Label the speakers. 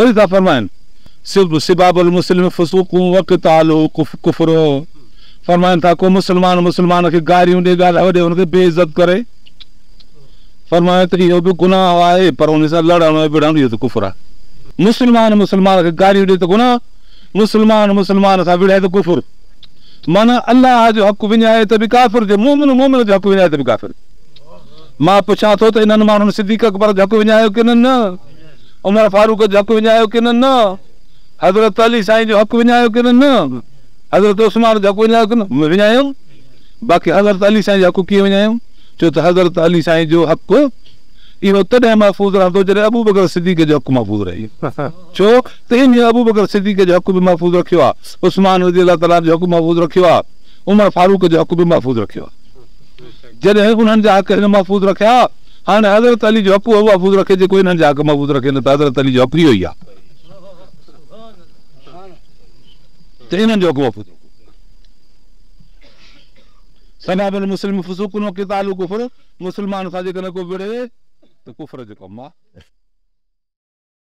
Speaker 1: وري ٿا فرمائن، سباب المسلم فسوق وقتاله ڪفر. فرمائن ٿا ڪو مسلمان مسلمان کي گاريون ڏي، ڳالهه وڏي هن کي بي عزت ڪري، فرمايو ته اهو به گناهه آهي، پر ان سان لڙڻ ۽ وڙهڻ اهو ته ڪفر آهي. مسلمان مسلمان کي گاريون ڏي ته گناهه، مسلمان مسلمان سان وڙهي ته ڪفر. معنيٰ الله جو حق وڃائي ته به ڪافر ٿئي، مؤمن مؤمن جو حق وڃائي ته به ڪافر. مان پڇان ٿو ته انهن ماڻهن صديق اڪبر جو حق وڃايو ڪين نه؟ عمر فاروق جو حق وڃايو ڪين نه؟ حضرت علي سائين جو حق وڃايو ڪين نه؟ حضرت عثمان جو حق وڃايو ڪين نه؟ وڃايو. باقي حضرت علي سائين جو حق ڪيئن وڃايو؟ ڇو ته حضرت علي سائين جو حق اهو تڏهن محفوظ رهندو جڏهن ابوبڪر صديق جو حق محفوظ رهي. ڇو ته انهيء ابوبڪر صديق جو حق به محفوظ رکيو آهي، عثمان رضي الله تعالٰي عنه جو حق محفوظ رکيو آهي، عمر فاروق جو حق به محفوظ رکيو آهي. جڏهن انهن جا حق هن محفوظ رکيا، هاڻي حضرت علي جو حق اهو محفوظ رکي جيڪو انهن جا حق محفوظ رکي، نه ته حضرت علي جو حق اهو ئي آهي ته انهن جو حق محفوظ رکو. سباب المسلم فسوق وقتاله ڪفر، مسلمان سان جيڪڏهن ڪو وڙهي ته ڪفر جو ڪم آهي.